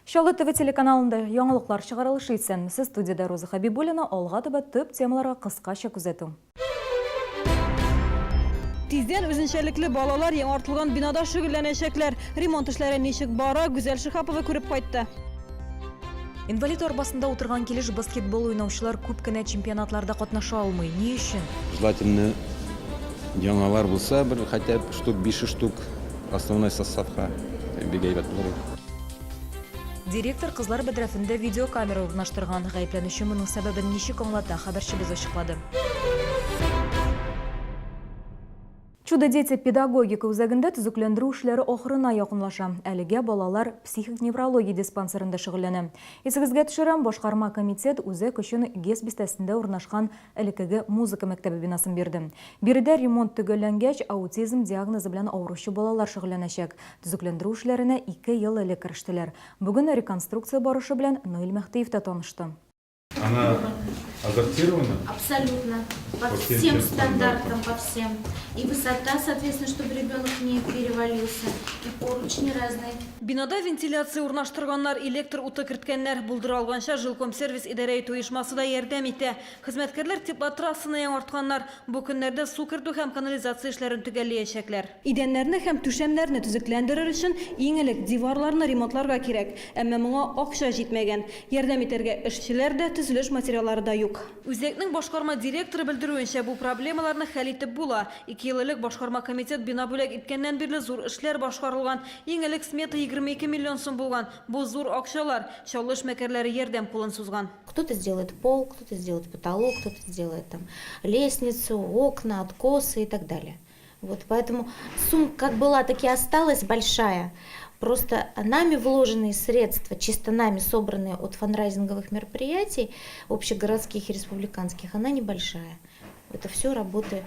Чаллы ТВ телеканалында яңалыклар чыгарылышы. Исәнмесез, студиядә Роза Хәбибуллина. Алга таба төп темаларга кыскача күзәтү. Тиздән үзенчәлекле балалар яңартылган бинада шөгыльләнәчәкләр. Ремонт эшләре ничек бара, Гүзәл Шиһапова күреп кайтты. Инвалид арбасында утырган килеш баскетбол уйнаучылар күп кенә чемпионатларда катнаша алмый. Ни өчен? Желательно яңалар булса, бер хотя бы штук 5 штук основной составка бик әйбәт булыр иде. Директор кызлар бәдрәфендә видеокамера урнаштырган. Гаепләнүче моның сәбәбен ничек аңлата, хәбәрчебез ачыклады. Чудо-дети педагогика үзәгендә төзекләндерү эшләре ахырына якынлаша. Әлегә балалар психик неврология диспансерында шөгыльләнә. Исегезгә төшерәм, башкарма комитет үзәк өчен ГЭС бистәсендә урнашкан элеккеге музыка мәктәбе бинасын бирде. Биредә ремонт төгәлләнгәч, аутизм диагнозы белән авыручы балалар шөгыльләнәчәк. Төзекләндерү эшләренә ике ел элек керештеләр. Бүген реконструкция барышы белән Наил Мәһдиев тә танышты. Она адаптирована? Абсолютно. По всем стандартам, по всем. И высота, соответственно, чтобы ребенок не перевалился, и поручни разные. Бинада вентиляция урнаштырганнар, электр уты керткәннәр. Булдыра алганча Жилкомсервис идарә итү оешмасы да ярдәм итә. Хезмәткәрләр теплотрассаны яңартканнар. Бу көннәрдә су кертү һәм канализация эшләрен төгәллиячәкләр. Идәннәрне һәм түшәмнәрне төзекләндерер өчен иң элек диварларны ремонтларга кирәк. Әмма моңа акча җитмәгән. Ярдәм итәргә эшчеләр дә, төзелеш материаллары да юк. Үзәкнең башкарма директоры белдерүенчә, бу проблемаларны хәл итеп була. Ике ел элек башкарма комитет бина бүләк иткәннән бирле зур эшләр башкарылган. Иң элек смета 22 миллион сум булган. Бу зур акчалар. Чаллы эшмәкәрләре ярдәм кулын сузган. Кто-то сделает пол, кто-то сделает потолок, кто-то сделает там лестницу, окна, откосы и так далее. Вот, поэтому сумма как была, так и осталась большая. Просто нами вложенные средства, чисто нами собранные от фандрайзинговых мероприятий, общегородских и республиканских, она небольшая. Это все работы,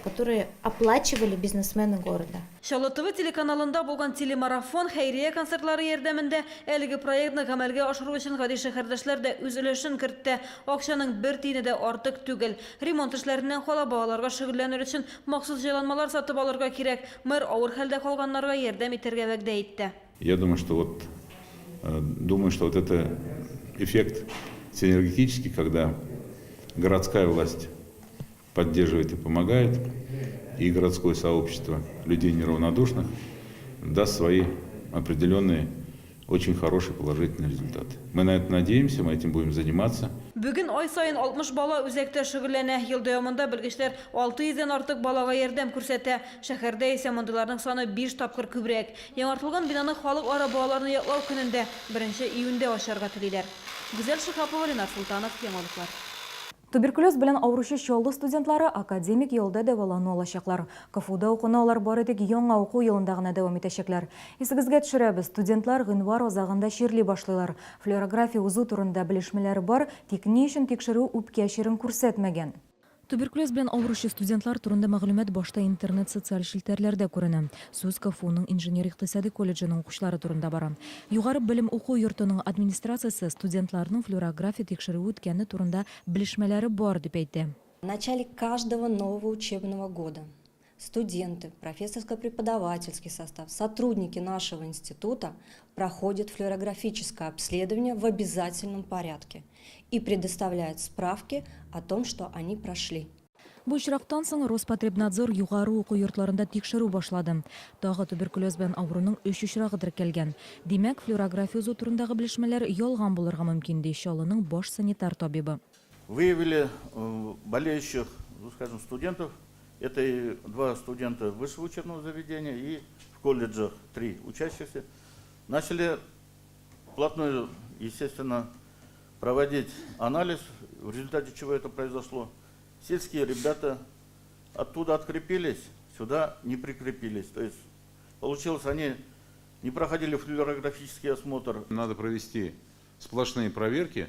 которые оплачивали бизнесмены города. Чаллы ТВ телеканалында булган телемарафон, хәйрия концертлары ярдәмендә әлеге проектны гамәлгә ашыру өчен гади шәһәрдәшләр дә үз өлешен кертте. Акчаның бер тиене дә артык түгел. Ремонт эшләреннән кала балаларга шөгыльләнер өчен махсус җайланмалар сатып алырга кирәк. Мэр авыр хәлдә калганнарга ярдәм итәргә вәгъдә итте. Я думаю, что вот, думаю, что вот это эффект синергетический, когда городская власть поддерживает и помогает, и городское сообщество людей неравнодушных даст свои определенные очень хорошие положительные результаты. Мы на это надеемся, мы этим будем заниматься. Бүген ай саен 60 бала үзәктә шөгыльләнә. Ел дәвамында белгечләр 600 дән артык балага ярдәм күрсәтә. Шәһәрдә исә мондыйларның саны биш тапкыр күбрәк. Яңартылган бинаны Халыкара балаларны яклау көнендә, беренче июньдә ачарга телиләр. Гүзәл Шиһапова, Ленар Солтанов, Яңалыклар. Туберкулез белән авыручы Чаллы студентлары академик ялда дәвалану алачаклар. КФУда укуны алар бары тик яңа уку елында гына дәвам итәчәкләр. Исегезгә төшерәбез, студентлар гыйнвар азагында чирли башлыйлар. Флюорография узу турында белешмәләре бар, тик ни өчен тикшерү үпкә чирен күрсәтмәгән? Туберкулез белән авыручы студентлар турында мәгълүмат башта интернет социаль челтәрләрдә күренә. Сүз КФУның инженер-икътисади колледжының укучылары турында бара. Югары белем уку йортының администрациясе студентларның флюорография тикшерүе үткәне турында белешмәләре бар, дип әйтә. В начале каждого нового учебного года студенты, профессорско-преподавательский состав, сотрудники нашего института проходят флюорографическое обследование в обязательном порядке и предоставляют справки о том, что они прошли. Бу очрактан соң Роспотребнадзор югары уку йортларында тикшерү башлады. Тагы туберкулез белән авыруның өч очрагы теркәлгән. Димәк, флюорография узу турындагы белешмәләр ялган булырга мөмкин, ди Чаллының баш санитар табибы. Выявили болеющих, ну, скажем, студентов. Это и два студента высшего учебного заведения и в колледжах три учащихся. Начали вплотную, естественно, проводить анализ, в результате чего это произошло. Сельские ребята оттуда открепились, сюда не прикрепились. То есть, получилось, они не проходили флюорографический осмотр. Надо провести сплошные проверки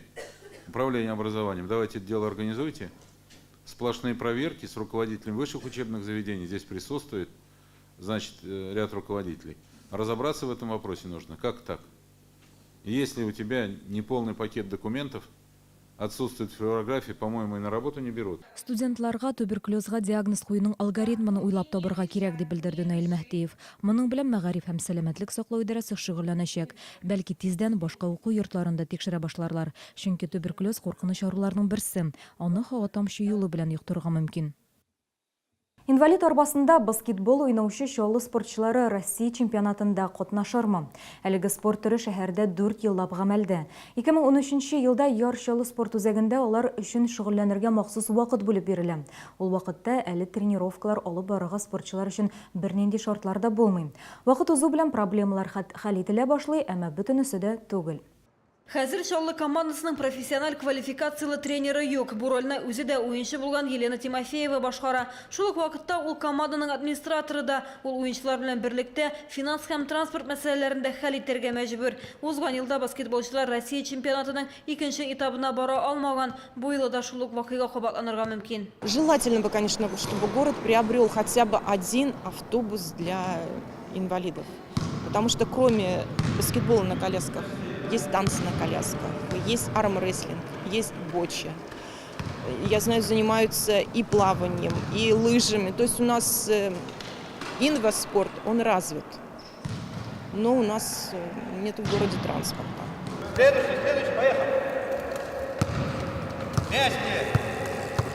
управления образованием. Давайте это дело организуйте. Сплошные проверки с руководителем высших учебных заведений. Здесь присутствует, значит, ряд руководителей. Разобраться в этом вопросе нужно. Как так? Если у тебя неполный пакет документов, отсутствует флюорография, по-моему, и на работу не берут. Студентларга туберкулезга диагноз куюның алгоритмын уйлап табырга кирәк, дип белдерде Наил Мәһдиев. Моның белән Мәгариф һәм сәламәтлек саклау идарәсе шөгыльләнәчәк. Бәлки, тиздән башка уку йортларын да тикшерә башларлар. Чөнки туберкулез куркыныч авыруларның берсе. Аны һава-тамчы юлы белән йоктырырга мөмкин. Инвалид арбасында баскетбол уйнаучы Чаллы спортчылары Россия чемпионатында катнашырмы? Әлеге спорт төре шәһәрдә дүрт еллап гамәлдә. 2013 нче елда Яр Чаллы спорт үзәгендә алар өчен шөгыльләнергә махсус вакыт бүлеп бирелә. Ул вакытта әле тренировкалар алып барырга спортчылар өчен бернинди шартлар да булмый. Вакыт узу белән проблемалар хәл ителә башлый, әмма бөтенесе дә түгел. Хәзер Чаллы командасының профессиональ квалификацияле тренеры юк. Бу рольне үзе дә уенчы булган Елена Тимофеева башкара. Шул ук вакытта ул команданың администраторы да. Ул уенчылар белән берлектә финанс һәм транспорт мәсьәләләрен дә хәл итәргә мәҗбүр. Узган елда баскетболчылар Россия чемпионатының икенче этабына бара алмаган. Бу юлы да шул ук вакыйга кабатланырга мөмкин. Желательно бы, конечно, чтобы город приобрел хотя бы один автобус для инвалидов. Потому что кроме баскетбола на колясках, есть танцы на колясках, есть армрестлинг, есть бочи. Я знаю, занимаются и плаванием, и лыжами. То есть у нас инваспорт, он развит, но у нас нет в городе транспорта. Следующий, следующий, поехали! Мяч мне!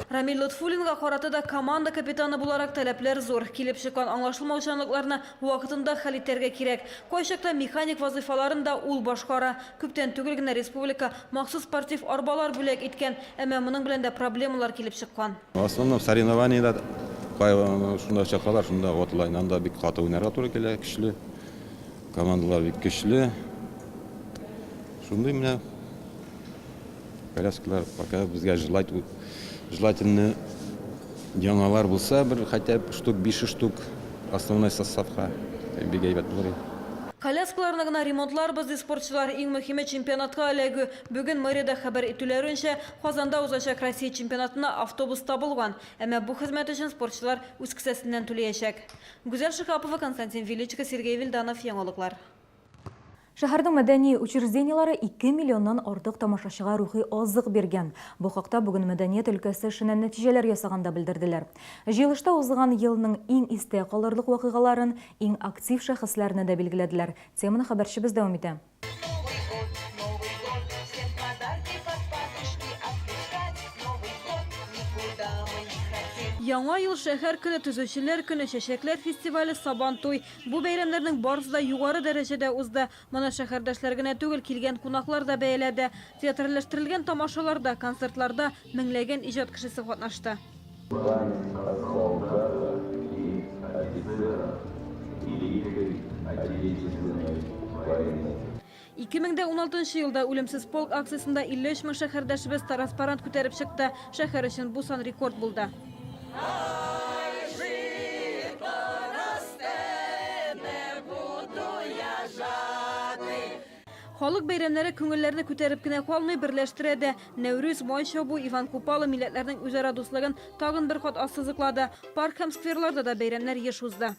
Рамил Лотфуллинга карата да команда капитаны буларак таләпләр зур. Килеп чыккан аңлашылмаучанлыкларны вакытында хәл итәргә кирәк. Кайчакта механик вазыйфаларын да ул башкара. Күптән түгел генә республика махсус спортив арбалар бүләк иткән, әмма моның белән дә проблемалар килеп чыккан. В основном соревнованиедә шунда чакыралар, шунда ватыла. Анда бик каты уйнарга туры килә, көчле. Командалар бик көчле. Шундый менә коляскалар пока безгә желать, желательно яңалар булса, бер хотя бы штук 5 штук основной составка бик әйбәт булыр иде. Коляскаларны гына ремонтларбыз, ди спортчылар. Иң мөһиме чемпионатка эләгү. Бүген мэриядә хәбәр итүләренчә, Казанда узачак Россия чемпионатына автобус табылган. Әмма бу хезмәт өчен спортчылар үз кесәсеннән түләячәк. Гүзәл Шиһапова, Константин Величко, Сергей Вильданов, Яңалыклар. Шәһәрнең мәдәни учреждениеләре 2 миллионнан артык тамашачыга рухи азык биргән. Бу хакта бүген мәдәният өлкәсе эшенә нәтиҗәләр ясаганда белдерделәр. Җыелышта узган елның иң истә калырлык вакыйгаларын, иң актив шәхесләрне дә билгеләделәр. Теманы хәбәрчебез дәвам итә. Яңа ел, шәһәр көне, төзүчеләр көне, чәчәкләр фестивале, Сабантуй. Бу бәйрәмнәрнең барысы да югары дәрәҗәдә узды. Моны шәһәрдәшләр генә түгел, килгән кунаклар да бәяләде. Театральләштерелгән тамашаларда, концертларда меңләгән иҗат кешесе катнашты. Память о солдатах и офицерах Великой Отечественной войны. 2016 елда Үлемсез полк акциясендә 53 мең шәһәрдәшебез транспарант күтәреп чыкты. Шәһәр өчен бу сан рекорд булды. Халык бәйрәмнәре күңелләрне күтәреп кенә калмый, берләштерә дә. Нәүрүз, Май чабу, Иван Купала милләтләрнең үзара дуслыгын тагын бер кат ассызыклады. Парк һәм скверларда да бәйрәмнәр еш узды.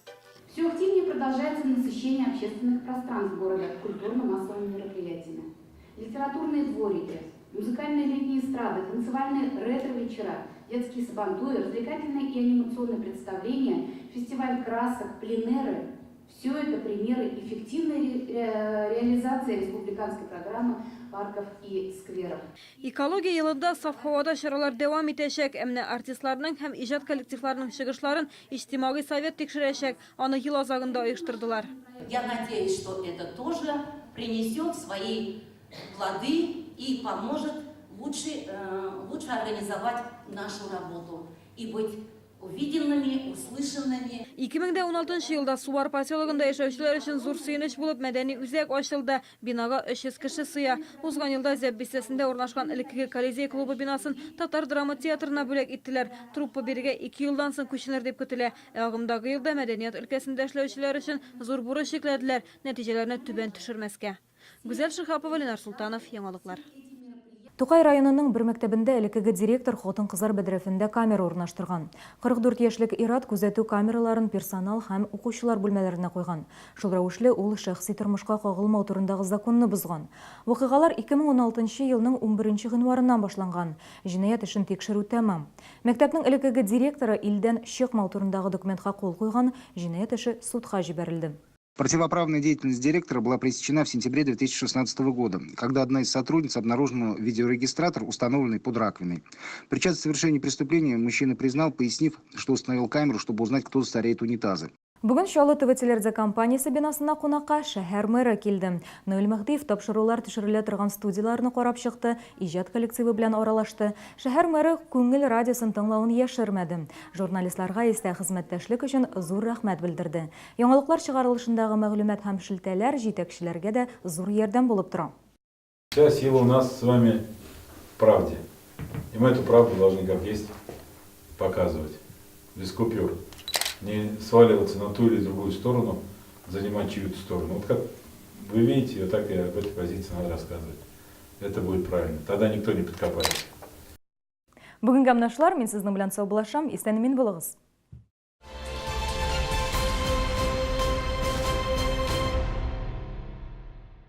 Все активнее продолжается насыщение общественных пространств города культурно-массовыми мероприятиями. Литературные дворики, музыкальные летние эстрады, танцевальные ретро-вечера, детские сабантуи, развлекательные и анимационные представления, фестиваль красок, пленэры – все это примеры эффективной реализации республиканской программы парков и скверов. Экология елында саф һавада чаралар дәвам итәчәк. Ә менә артистларның һәм иҗат коллективларының чыгышларын Иҗтимагый совет тикшерәчәк. Аны ел азагында оештырдылар. Я надеюсь, что это тоже принесет свои плоды и поможет лучше, лучше организовать нашу работу и быть увиденными, услышанными. 2016 елда Сувар поселогында яшәүчеләр өчен зур сөенеч булып мәдәни үзәк ачылды. Бинага 300 кеше сыя. Узган елда Зәб бистәсендә урнашкан элеккеге Колизей клубы бинасын татар драма театрына бүләк иттеләр. Труппа бирегә ике елдан соң күченер дип көтелә. Ә агымдагы елда мәдәният өлкәсендә эшләүчеләр өчен зур бурыч йөкләделәр, нәтиҗәләрне түбән төшермәскә. Гүзәл Шиһапова, Ленар Солтанов, Яңалыклар. Тукай районының бер мәктәбендә элеккеге директор хатын-кызлар бәдрәфендә камера урнаштырган. 44 яшьлек ир-ат күзәтү камераларын персонал һәм укучылар бүлмәләренә куйган. Шул рәвешле ул шәхси тормышка кагылмау турындагы законны бозган. Вакыйгалар 2016 нчы елның унберенче гыйнварыннан башланган. Җинаять эшен тикшерү тәмам. Мәктәпнең элеккеге директоры илдән чыкмау турындагы документка кул куйган, җинаять эше судка җибәрелде. Противоправная деятельность директора была пресечена в сентябре 2016 года, когда одна из сотрудниц обнаружила видеорегистратор, установленный под раковиной. Причастность к совершению преступления мужчина признал, пояснив, что установил камеру, чтобы узнать, кто засоряет унитазы. Бүген Чаллы ТВ телерадиокомпаниясе бинасына кунакка шәһәр мэры килде. Наил Мәһдиев тапшырулар төшерелә торган студияләрне карап чыкты, иҗат коллективы белән аралашты. Шәһәр мэры Күңел радиосын тыңлавын яшермәде. Журналистларга исә хезмәттәшлек өчен зур рәхмәт белдерде. Яңалыклар чыгарылышындагы мәгълүмат һәм шелтәләр җитәкчеләргә дә зур ярдәм булып тора. Вся сила у нас с вами в правде. И мы эту правду должны как есть показывать, без купюр. Не сваливаться на ту или другую сторону, занимать чью-то сторону. Вот как вы видите ее, так и об этой позиции надо рассказывать. Это будет правильно. Тогда никто не подкопается. Бүгенгә менә шулар, мин сезнең белән саубуллашам, исән-имин булыгыз!